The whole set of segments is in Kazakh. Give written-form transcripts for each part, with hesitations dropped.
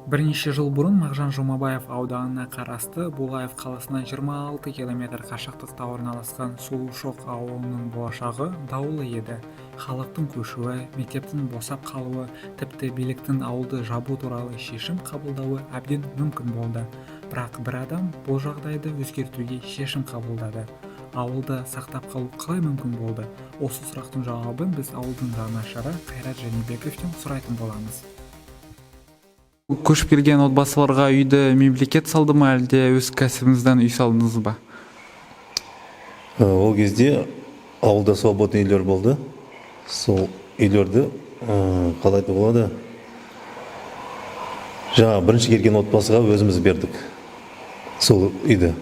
Бірнеше жыл бұрын Мағжан Жұмабаев ауданына қарасты Булаев қаласынан 26 километр қашықтықта орналасқан Сұлушоқ ауылының болашағы даулы еді. Халықтың көшуі, мектептің босап қалуы, тіпті биліктің ауылды жабу туралы шешім қабылдауы әбден мүмкін болды. Бірақ бір адам бұл жағдайды өзгертуге шешім қабылдады. Ауылды сақтап қалу қалай мүмкін болды? Осы сұрақтың жауабын біз ауылдың жанашыры Қайрат Жәнібековтен сұрайтын боламыз. Көшіп келген отбасыларға үйді мемлекет салды ма, әлде өз кәсібіңізден үй салдыңыз ба? Ол кезде ауылда свободный үйлер болды. Сол үйлерді, қалай айтуға болады, жаңа бірінші келген отбасыға өзіміз бердік сол үйді.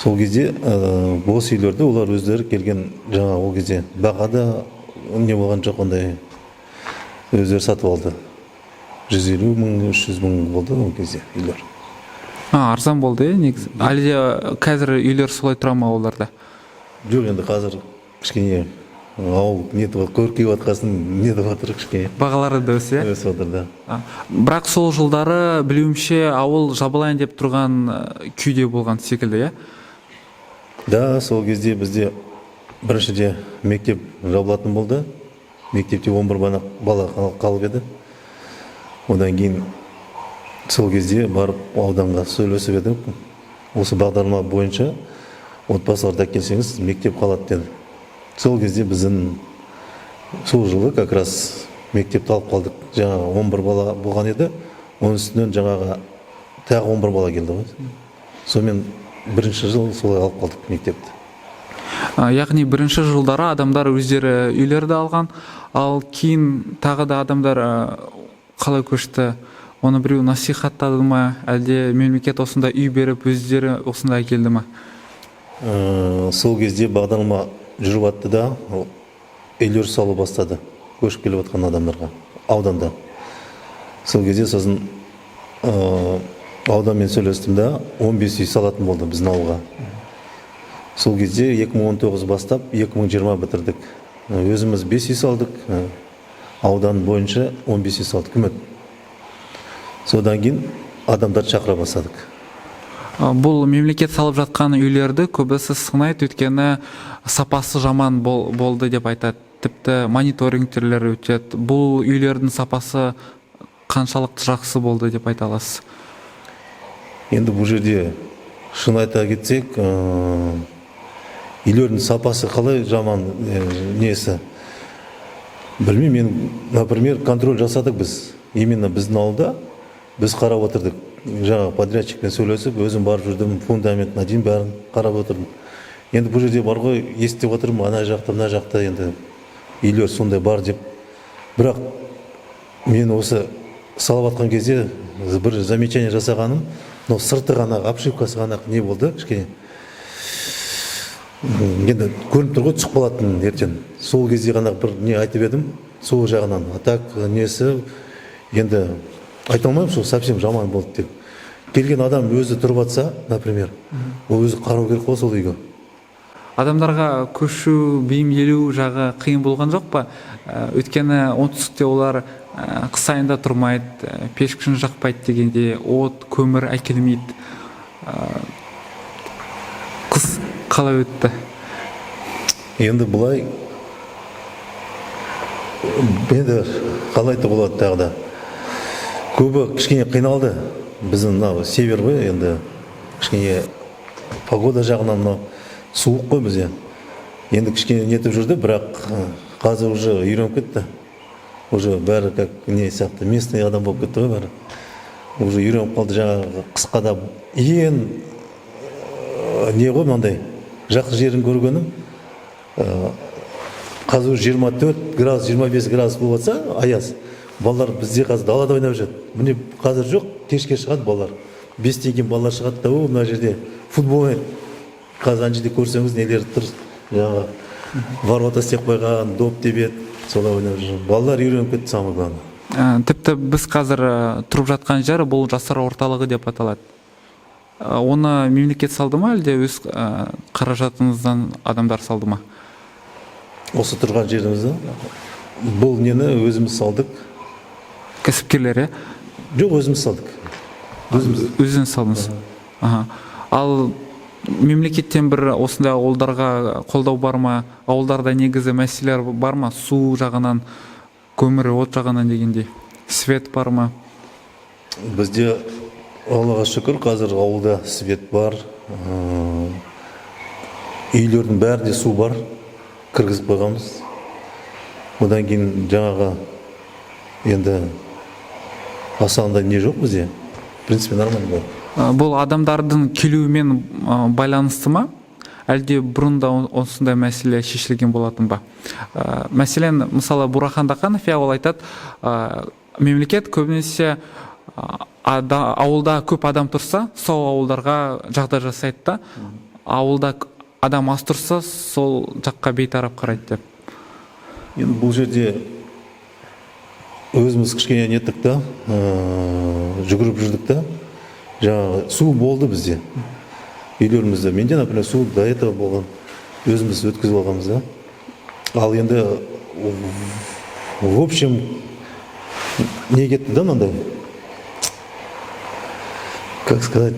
Сол кезде бос үйлерді олар өздері келген, жаңа ол кезде баға да не болған жоқ ондай, өздері сатып алды. 150 000, 300 000 болды ол кезде үйлер. А, арзан болды, иә, негізі. Әлде қазір үйлер солай тұра ма оларда? Жоқ, енді қазір кішкене ауыл нетіп, көркейіп жатқасын, нетіп жатыр кішкене. Бағалары да өсті, иә? Өсіп жатыр да. А, бірақ сол жылдары, білуімше, ауыл жабылайын деп тұрған күйде болған секілді, иә? Да, сол кезде бізде біріншіде мектеп жабылатын болды. Мектепте 11 бала қалып еді. Одан кейін сол кезде барып ауданға сөйлесіп едік. Осы бағдарлама бойынша отбасыларды әкелсеңіз, мектеп қалады деді. Сол кезде біздің сол жылы как раз мектепті алып қалдық. Жаңағы 11 бала болған еді, оның үстінен жаңағы тағы 11 бала келді ғой. Сонымен бірінші жыл солай алып қалдық мектепті. А, яғни бірінші жылдары адамдар өздері үйлерді алған, ал кейін тағы да адамдар қалай көшті? Оны біреу насихаттады ма, әлде мемлекет осында үй беріп, өздері осында әкелді ма? Сол кезде бағдарлама жүріп жатты да, ол үйлер салу бастады көшіп келіп жатқан адамдарға ауданда. Сол кезде сосын ауданмен сөйлестім да, 15 үй салатын болды біздің ауылға. Сол кезде 2019 бастап 2020 бітірдік. Өзіміз 5 үй салдық, аудан бойынша 15 үй салдық үкімет. Содан кейін адамдарды шақыра бастадық. Бұл мемлекет салып жатқан үйлерді көбісі сынайды, өйткені сапасы жаман болды деп айтады. Тіпті мониторингтерлер өтеді. Бұл үйлердің сапасы қаншалықты жақсы болды деп айта аласыз? Енді бұл жерде шын айта кетсек, үйлердің сапасы қалай жаман, несі білмеймін. Мен, например, контроль жасадық біз, именно біздің ауылда біз қарап отырдық. Жаңағы подрядчикпен сөйлесіп, өзім барып жүрдім, фундаментіне дейін бәрін қарап отырдым. Енді бұл жерде бар ғой, естіп отырмын, ана жақта, мына жақта енді үйлер сондай бар деп. Бірақ мен осы салып жатқан кезде бір замечание жасағаным: мынау сырты ғана, обшивкасы ғана не болды кішкене. Енді көрініп тұр ғой, түсіп қалатын ертең. Сол кезде ғана бір не айтып едім сол жағынан. А так несі енді айта алмаймын, что совсем жаман болды деп. Келген адам өзі тұрып жатса, например, ол өзі қарау керек қой сол үйге. Адамдарға көшу, бейімделу жағы қиын болған жоқ па? Өйткені оңтүстікте олар қыс айында тұрмайды, пешкісін жақпайды дегенде, от көмір әкелмейді. Қыс қалай өтті? Енді былай, енді қалай айтуға болады, тағы да көбі кішкене қиналды. Біздің мынау север ғой, енді кішкене погода жағынан мынау суық қой бізде. Енді кішкене нетіп жүрді, бірақ қазір уже үйреніп кетті. Уже бәрі как не сияқты, местный адам болып кетті ғой бәрі, уже үйреніп қалды. Жаңағы қысқа да ең не ғой, мынандай жақсы жерін көргенім, қазір уже 24 градус, 25 градус болып жатса аяз, балалар бізде қазір далада ойнап жүреді. Міне, қазір жоқ, кешке шығады балалар, 5-тен кейін балалар шығады да, о, мына жерде футбол ойнайды. Қазір ана жерде көрсеңіз, нелер тұр, жаңағы ворота істеп қойған, доп тебеді, солай ойнап жүр балалар, үйреніп кетті, самое главное. Тіпті біз қазір тұрып жатқан жер, бұл жастар орталығы деп аталады. Оны мемлекет салды ма, әлде өз қаражатыңыздан адамдар салды ма? Осы тұрған жерімізді, бұл нені өзіміз салдық. Кәсіпкерлер, иә? Жоқ, өзіміз салдық, өзіміз. Өзіңіз салдыңыз, аха. Ал мемлекеттен бір осындай ауылдарға қолдау бар ма? Ауылдарда негізі мәселелер бар ма, су жағынан, көмір, от жағынан дегендей, свет бар ма? Бізде, Аллаға шүкір, қазір ауылда свет бар, үйлердің бәрінде су бар, кіргізіп қойғанбыз. Одан кейін жаңағы енді аса ондай не жоқ бізде, в принципе, нормально бәрі. Бұл адамдардың келуімен байланысты ма, әлде бұрын да осындай мәселе шешілген болатын ба? Мәселен, мысалы, Бурахан Дақанов, иә, ол айтады, мемлекет көбінесе ауылда көп адам тұрса, сол ауылдарға жағдай жасайды да, ауылда адам аз тұрса, сол жаққа бейтарап қарайды деп. Енді бұл жерде өзіміз кішкене неттік та, жүгіріп жүрдік та. Жаңағы су болды бізде үйлерімізде. Менде, например, су до этого болған, өзіміз өткізіп алғанбыз да. Ал енді в общем не кетті да, мынандай, как сказать,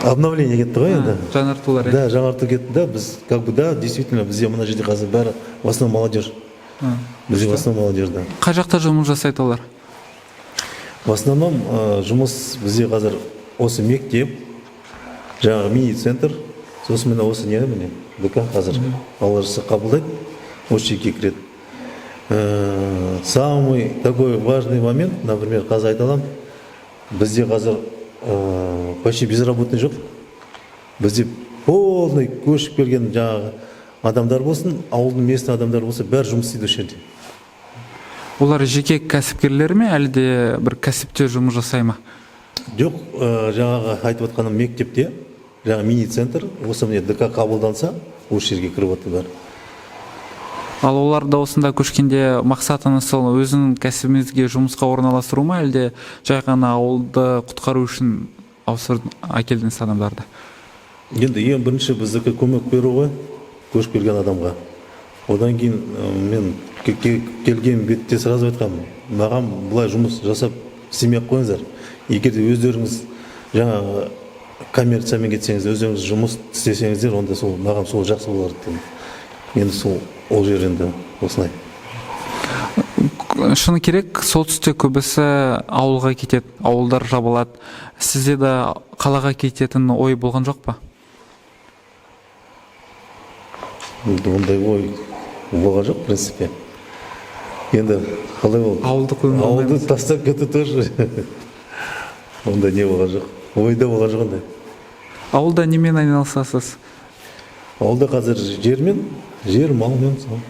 обновление кетті ғой енді. Жаңартулар, иә. Да, жаңарту кетті да. Біз как бы, да, действительно, бізде мына жерде қазір бәрі в основном молодежь. Бізде в основном молодежь, да. Қай жақта жұмыс жасайды олар? В основном жұмыс бізде қазір осы мектеп, жаңағы мини центр, сосын міне осы не, міне ДК қазір, Алла жазса, қабылдайды, осы жерге кіреді. Самый такой важный момент, например, қазір айта аламын, бізде қазір почти безработный жоқ. Бізде полный көшіп келген жаңағы адамдар болсын, ауылдың местный адамдар болсын, бәрі жұмыс істейді осы жерде. Олар жеке кәсіпкерлер ме, әлде бір кәсіпте жұмыс жасай ма? Жоқ, жаңағы айтып отқаным, мектепте, жаңағы мини центр, осы міне ДК қабылданса, осы жерге кіріп отыр бәрі. Ал олар да осында көшкенде мақсатыңыз сол өзінің кәсібіңізге жұмысқа орналастыру ма, әлде жай ғана ауылды құтқару үшін ауыстырып әкелдіңіз адамдарды? Енді ең бірінші біздікі көмек беру ғой көшіп келген адамға. Одан кейін мен келген бетте сразу айтқанмын: маған былай жұмыс жасап істемей ақ қойыңыздар, егер де өздеріңіз жаңағы коммерциямен кетсеңіз, өздеріңіз жұмыс істесеңіздер, онда сол маған сол жақсы болар дедім. Енді сол ол жер енді осылай. Шыны керек, солтүстікте көбісі ауылға кетеді, ауылдар жабылады. Сізде де қалаға кететін ой болған жоқ па? Енді ондай ой болған жоқ, в принципе. Енді қалай ол Ауылдық өмір ауылды оңай. тастап кету тоже ондай не болған жоқ, ойда болған жоқ ондай. Ауылда немен айналысасыз? Ауылда қазір жермен, жер, малмен сол.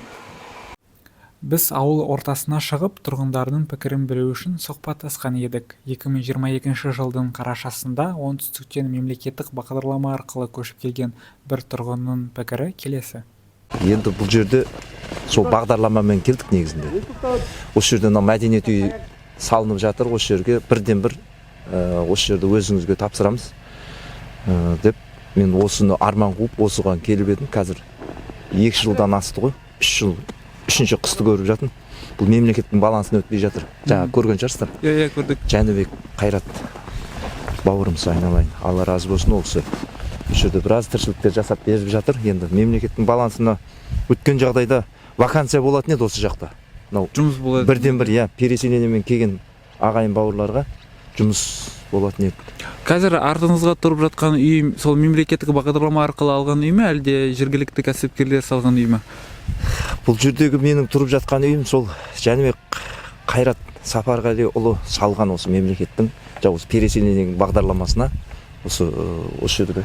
Біз ауыл ортасына шығып, тұрғындардың пікірін білу үшін сұхбаттасқан едік. 2022 жылдың қарашасында оңтүстіктен мемлекеттік бағдарлама арқылы көшіп келген бір тұрғынның пікірі келесі. Енді бұл жерде сол бағдарламамен келдік негізінде. Осы жерде мына мәдениет үйі салынып жатыр, осы жерге бірден бір осы жерді өзіңізге тапсырамыз деп мен осыны арман қуып, осыған келіп едім. Қазір 2 жылдан асты ғой, 3 жыл, үшінші қысты көріп жатырмын. Бұл мемлекеттің балансына өтпей жатыр, жаңа көрген шығарсыздар. Иә, көрдік. Жәнібек Қайрат бауырымыз, айналайын, Алла разы болсын, ол кісі осы жерде біраз тіршіліктер жасап беріп жатыр. Енді мемлекеттің балансына өткен жағдайда вакансия болатын еді осы жақта мынау. Жұмыс болады. Бірден бір, иә, переселениемен келген ағайын бауырларға жұмыс болатын еді. Қазір артыңызға тұрып жатқан үй сол мемлекеттік бағдарлама арқылы алған үй ме, әлде жергілікті кәсіпкерлер салған үй ме? Бұл жердегі менің тұрып жатқан үйім сол Жәнібек Қайрат Сапарғалиұлы салған, осы мемлекеттің жаңа осы переселение бағдарламасына осы жерде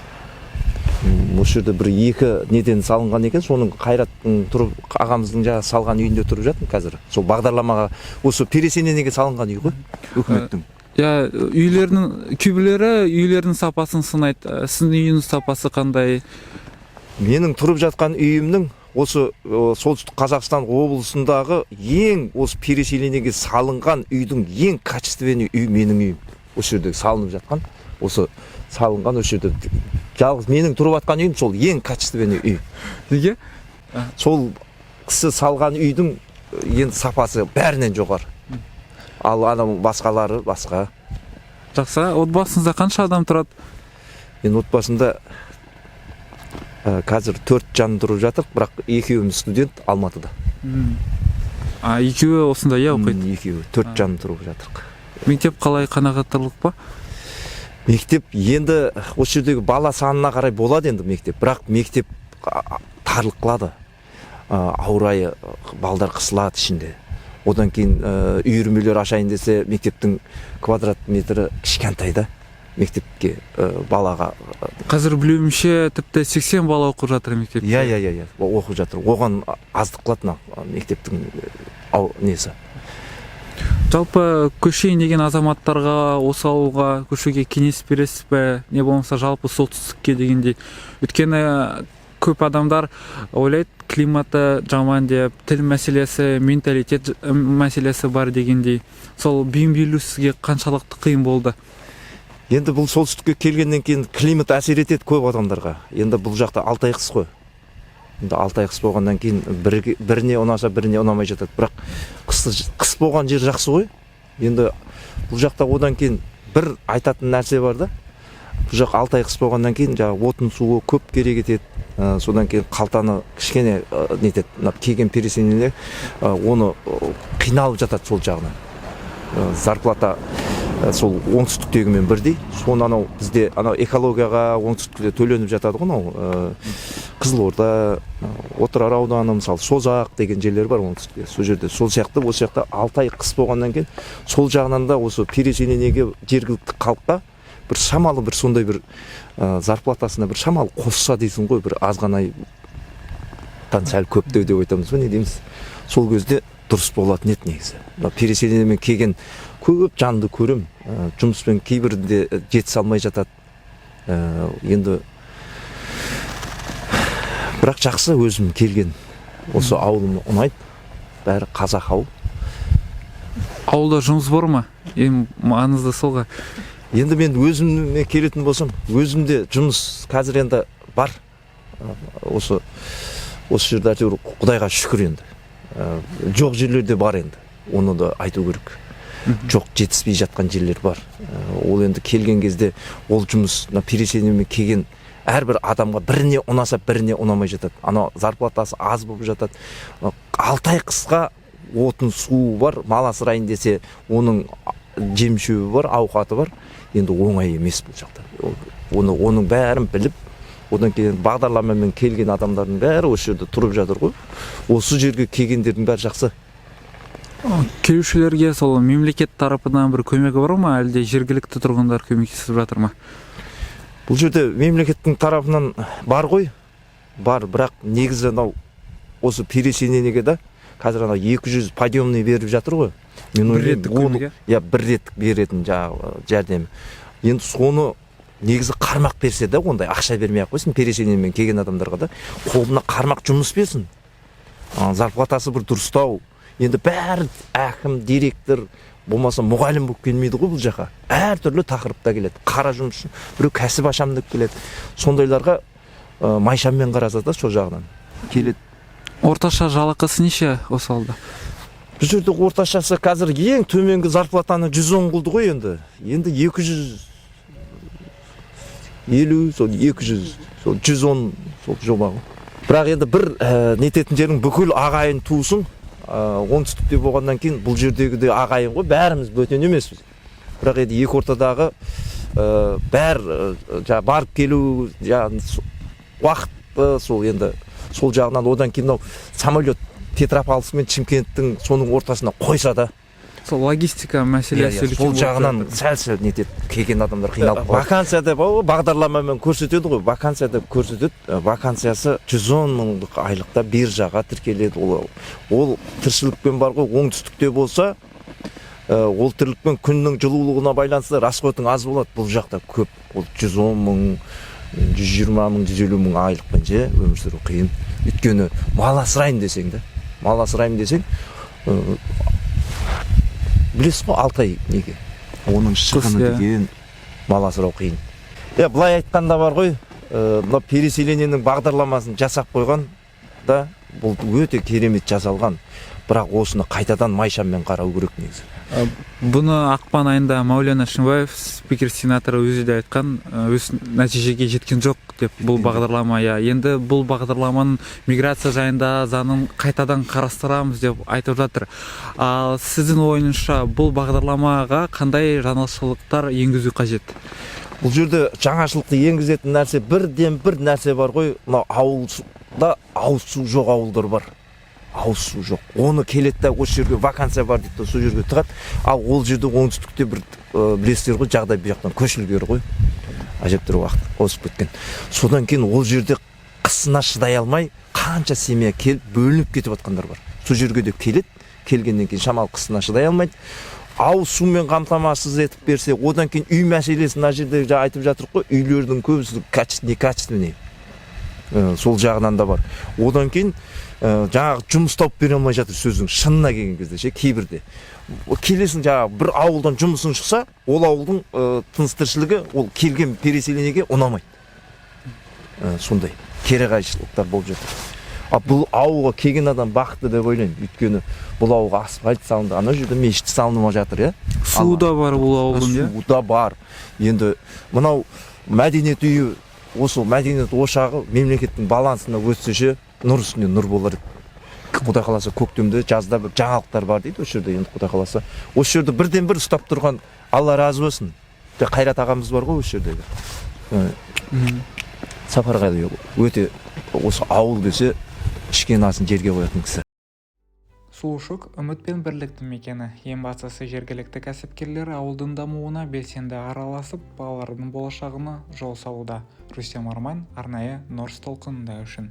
осы жерде бір екі неден салынған екен. Соның Қайраттың тұрып, ағамыздың жаңа салған үйінде тұрып жатырмын қазір. Сол бағдарламаға, осы переселениеге салынған үй ғой үкіметтің. Иә, үйлердің кейбіреулері үйлердің сапасын сынайды. Сіздің үйіңіз сапасы қандай? Менің тұрып жатқан үйімнің осы Солтүстік Қазақстан облысындағы ең осы переселениеге салынған үйдің ең качественный үй менің үйім. Осы жерде салынып жатқан, осы салынған, осы жерде жалғыз менің тұрып жатқан үйім сол ең качественный үй. Неге? Сол кісі салған үйдің енді сапасы бәрінен жоғары, ал анау басқалары басқа. Жақсы. Отбасыңызда қанша адам тұрады? Мен отбасымда қазір төрт жан тұрып жатыр, бірақ екеуіміз студент Алматыда. А, екеуі осында, иә, оқиды? Екеуі, төрт А. жан тұрып жатырық. Мектеп қалай, қанағаттарлық па? Мектеп енді осы жердегі бала санына қарай болады енді мектеп, бірақ мектеп тарлық қылады. Ауа райы, балдар қысылады ішінде. Одан кейін үйірмелер ашайын десе, мектептің квадрат метрі кішкентай да, мектепке балаға. Қазір, білуімше, тіпті 80 бала оқып жатыр мектепте. Иә, оқып жатыр. Оған аздық қылады мына мектептің несі. Жалпы көшейін деген азаматтарға осы ауылға көшуге кеңес бересіз бе, не болмаса жалпы солтүстікке дегендей? Өйткені көп адамдар ойлайды климаты жаман деп, тіл мәселесі, менталитет мәселесі бар дегендей. Сол бейімделу сізге қаншалықты қиын болды? Енді бұл солтүстікке келгеннен кейін климат әсер етеді көп адамдарға. Енді бұл жақта 6 ай қыс қой. Енді 6 ай қыс болғаннан кейін біріне ұнаса, біріне ұнамай жатады. Бірақ қыс болған жер жақсы ғой енді бұл жақта. Одан кейін бір айтатын нәрсе бар да: бұл жақ 6 ай қыс болғаннан кейін жаңағы отын суы көп керек етеді. Содан кейін қалтаны кішкене нетеді. Мына келген переселение оны қиналып жатады сол жағынан. Зарплата сол оңтүстіктегімен бірдей. Соны анау бізде анау экологияға оңтүстікте төленіп жатады ғой, анау Қызылорда, Отырар ауданы, мысалы, Созақ деген жерлер бар оңтүстікте. Сол жерде сол сияқты осы жақта 6 ай қыс болғаннан кейін сол жағынан да осы переселениеге, жергілікті халыққа бір шамалы бір сондай бір зарплатасына бір шамалы қосса дейсің ғой, бір азғанайдан сәл көптеу деп айтамыз ба, не дейміз, сол кезде дұрыс болатын еді негізі. Мына переселениемен келген көп жанды көрем, жұмыспен кейбірінде жетісе алмай жатады. Енді бірақ жақсы, өзім келген осы ауылым ұнайды, бәрі қазақ ауыл. Ауылда жұмыс бар ма? Ең маңызды сол ғой. Енді мен өзіме келетін болсам, өзімде жұмыс қазір енді бар. Осы жерде әйтеуір құдайға шүкір енді. Жоқ жерлерде бар енді, оны да айту керек. Жоқ, жетіспей жатқан жерлер бар. Ол енді келген кезде ол жұмыс мына переселениемен келген әрбір адамға біріне ұнаса, біріне ұнамай жатады. Анау зарплатасы аз болып жатады. 6 ай қысқа отын суы бар, мал асырайын десе, оның жем шөбі бар, ауқаты бар. Енді оңай емес бұл жақта. Оны оның бәрін біліп, одан кейін бағдарламамен келген адамдардың бәрі осы жерде тұрып жатыр ғой. Осы жерге келгендердің бәрі жақсы. Келушілерге сол мемлекет тарапынан бір көмегі бар ма, әлде жергілікті тұрғындар көмектесіп жатыр ма? Бұл жерде мемлекеттің тарапынан бар ғой, бар, бірақ негізі анау осы переселениеге да қазір анау 200 подъемный беріп жатыр ғой. Мен Бір ойлаймын, реттік көмек, иә? Иә, бір реттік беретін жаңағы жәрдем. Енді соны негізі қармақ берсе да, ондай ақша бермей ақ қойсын переселениемен келген адамдарға да, қолына қармақ жұмыс берсін. Зарплатасы бір дұрыстау. Енді бәрі әкім, директор болмаса мұғалім болып келмейді ғой бұл жаққа. Әртүрлі тақырыпта келеді. Қара жұмысшы, біреу кәсіп ашамын деп келеді. Сондайларға майшаммен қараса да, сол жағынан келеді. Орташа жалақысы неше осы ауылда? Бұл жерде орташасы қазір ең төменгі зарплатаны 110 қылды ғой енді. Енді 250, сол 200, сол 110, сол жоба ғой. Бірақ енді бір нететін жерің, бүкіл ағайын туысың оңтүстікте болғаннан кейін бұл жердегі де ағайын ғой, бәріміз бөтен емеспіз. Бірақ енді екі ортадағы бәр жаңа барып келу, жаңағы уақыт, сол енді сол жағынан. Одан кейін мынау самолет Петропавловск мен Шымкенттің соның ортасына қойса да. Сол логистика мәселесі Иә, үлкен сол болып жағынан жатыр. сәл сәл нетеді, келген адамдар қиналып қалады. Вакансия деп, о, бағдарламамен көрсетеді ғой, вакансия деп көрсетеді. Вакансиясы 110 мыңдық айлықта биржаға тіркеледі. Ол тіршілікпен бар ғой. Оңтүстікте болса, ол тірлікпен күннің жылулығына байланысты расходың аз болады. Бұл жақта көп, ол 110 мың, 120 мың, 150 мың айлықпен ше өмір сүру қиын. Өйткені мал асыраймын десең де, мал асыраймын десең, білесіз ғой, 6 ай неге оның шығыны деген, мал асырау қиын. Иә, былай айтқанда бар ғой, мына переселениенің бағдарламасын жасап қойған да, бұл өте керемет жасалған. Бірақ осыны қайтадан майшаммен қарау керек негізі. Бұны ақпан айында Мәулен Әшімбаев, спикер, сенатор, өзі де айтқан, өз нәтижеге жеткен жоқ деп бұл бағдарлама, иә. Енді бұл бағдарламаның, миграция жайында заңын қайтадан қарастырамыз деп айтып жатыр. Ал сіздің ойыңызша, бұл бағдарламаға қандай жаңашылдықтар енгізу қажет? Бұл жерде жаңашылықты енгізетін нәрсе, бірден бір нәрсе бар ғой: мынау ауылда ауыз су жоқ ауылдар бар, ауыз су жоқ. Оны келеді да, осы жерге вакансия бар дейді да, сол жерге тығады. Ал ол жерде, оңтүстікте бір білесіздер ғой, жағдай бұл жақтан көш ілгері ғой, әжептәуір уақыт озып кеткен. Содан кейін ол жерде қысына шыдай алмай қанша семья келіп, бөлініп кетіп жатқандар бар. Сол жерге де келеді, келгеннен кейін шамалы қысына шыдай алмайды. Ауыз сумен қамтамасыз етіп берсе, одан кейін үй мәселесі. Мына жерде жаңа айтып жатырмық қой, үйлердің көбісі некачественный. Сол жағынан да бар. Одан кейін жаңағы жұмыс тауып бере алмай жатыр, сөздің шынына келген кезде ше. Кейбірде келесің, жаңағы бір ауылдан жұмысың шықса, ол ауылдың тыныс тіршілігі ол келген переселение ге ұнамайды. Сондай кері қайшылықтар болып жатыр. Ал бұл ауылға келген адам бақытты деп ойлаймын, өйткені бұл ауылға асфальт салынды, ана жерде мешіт салынып жатыр, иә. Суы да бар бұл ауылдың, иә. Су да бар. Енді мынау мәдениет үйі, осы мәдениет ошағы мемлекеттің балансына өтсе ше, нұр үстіне нұр болар еді. Құдай қаласа, көктемде, жазда бір жаңалықтар бар дейді осы жерде. Енді құдай қаласа, осы жерде бірден бір ұстап тұрған, Алла разы болсын, Қайрат ағамыз бар ғой осы жердегі. Сапарғали өте осы ауыл десе, ішкен асын жерге қоятын кісі. Сұлушок — үміт пен бірліктің мекені. Ең бастысы, жергілікті кәсіпкерлер ауылдың дамуына белсенді араласып, балалардың болашағына жол салуда. Рустем Арман, арнайы Норс толқынында үшін.